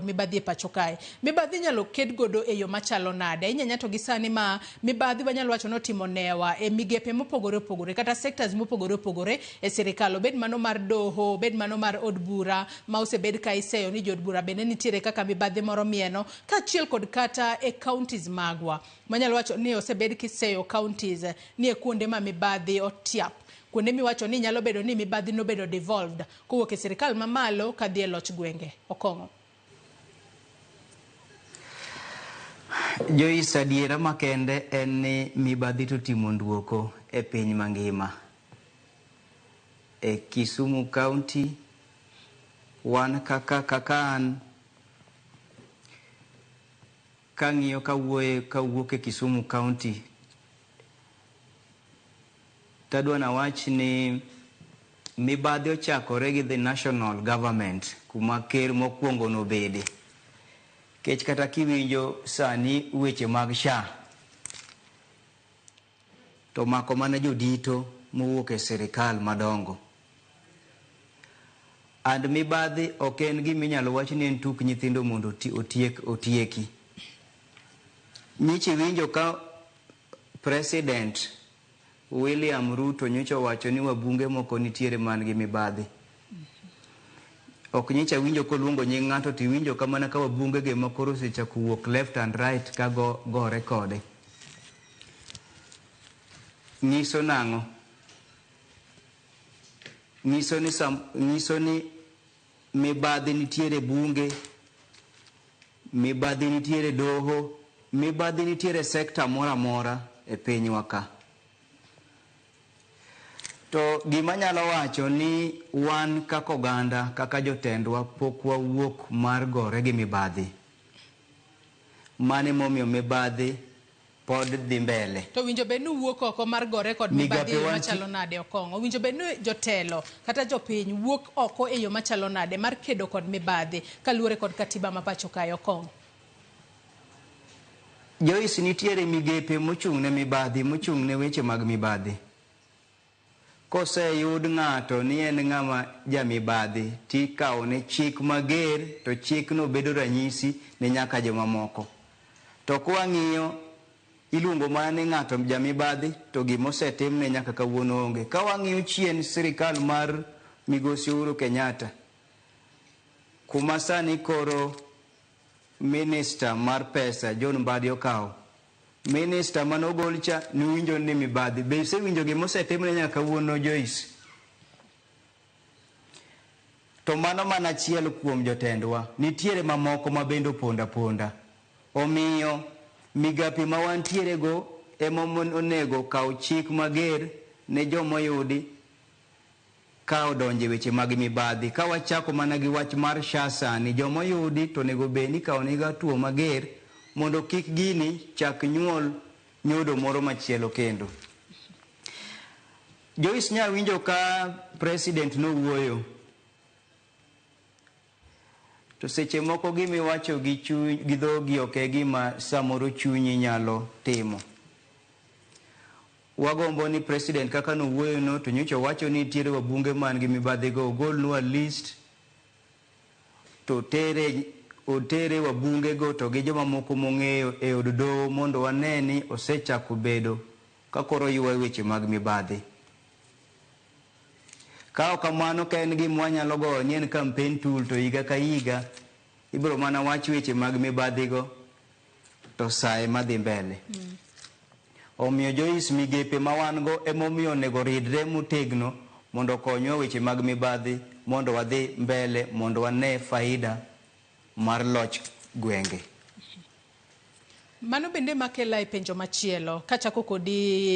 mibadhi e pacho kae. Mibadhi inyalo ked godo e yo machalo nade? Ahinya ahinya to gi sani ma mibadhi wanyalo wacho ni otimo newa e migepe mopogore opogore kata sectors mopogore opogore e sirikal, obed mano mar doho, obed mano mar od bura ma osebed ka iseyo ni jood bura bende nitiere kaka mibadhi moro mieno, kaachiel kod kata e counties magwa. Wanyalo wacho ni osebed kiseyo counties ni e kuonde ma mibadhi otiap, kuonde miwacho ni nyalo bedo ni mibadhi nobedo devolved kowuok e sirikal mamalo kadhi e loch gwenge. Okong'o. Joyce, adiera makende en ni mibadhi to timo nduoko e piny mangima. E Kisumu County, wan kaka kaka an kang'iyo kawuoye kawuok e Kisumu County, tadwa nawach ni mibadhi ochakore gi the national government kuma ker mokwongo nobede. Kech kata kiwinjo sani weche mag SHA, to mako mana jodito mowuok e sirikal madongo. And mibadhi ok en gima inyalo wach ni en tuk nyithindo mondo otiek otieki. Nyicha iwinjo ka President William Ruto nyocha owacho ni wabunge moko nitiere man gi mibadhi. Ok nyicha winjo koluongo nying ng'ato to iwinjo ka mana ka wabunge ge ma koro osechako wuok left and right ka go gore kode. Nyiso nang'o? Nyiso ni sam, nyiso ni mibadhi nitiere bunge, mibadhi nitiere doho, mibadhi nitiere sekta moro amora e pinywa ka. To gima anyalo wacho ni wan kaka oganda, kaka jotendwa pok wawuok mar gore gi mibadhi. Mano emomiyo mibadhi pod dhi mbele. To owinjo bed ni uwuok oko mar gore kod mibadhi e yo machalo nade Okong'o? Owinjo bed ni jotelo kata jopiny wuok oko e yo machalo nade mar kedo kod mibadhi kaluwore kod katiba ma pacho kae Okong'o? Joyce, nitiere migepe mochung' ne mibadhi, mochung' ne weche mag mibadhi. Koseyud ng'ato ni en ng'ama jamibadhi, tikawone chik mager to chikno bedo ranyisi ne nyaka jomamoko. To kwang'iyo, iluongo mana ni ng'ato jamibadhi to gima osetimne nyaka kawuono onge. Ka wang'iyo chien sirikal mar Migosi Uhuru Kenyatta, kuma sani koro Minista mar pesa John Mbadi okawo. Minista mane ogol cha niwinjo ni mibadhi. Be isewinjo gima osetimne nyaka kawuono Joyce? To mano mana achiel kuom jotendwa. Nitiere mamoko ma bende opondo aponda. Omiyo migape ma wantiere go ema onego okaw chik mager ne joma oyudi ka odonjo e weche mag mibadhi. Ka wachako mana gi wach mar SHA sani, joma oyudi to onego bed ni ikawonegi hatua mager mondo kik gini chak nyuol nyodo moro machielo kendo. Joyce nya winjo ka president nowuoyo to seche moko gima iwacho gi chuny gi dhogi ok e gima samoro chunyi nyalo timo. Wagombo ni president kaka nowuoyo no to nyocha owacho ni nitiere wabunge man gi mibadhi go ogolnwa list to otere otere wabunge go to gi joma moko mong'eyo e od doho mondo wane ni osechako bedo ka koro ywayo weche mag mibadhi. Ka ok kamano ka en gima wanyalo goyo ni en campaign tool to higa ka higa ibiro mana wach weche mag mibadhi go to saa ema dhi mbele. Omiyo Joyce, migepe ma wan go emomiyo onego ridre motegno mondo okonywa weche mag mibadhi mondo wadhi mbele mondo wane faida mar loch gwenge. Mano bende makela e penjo machielo kachako kodi.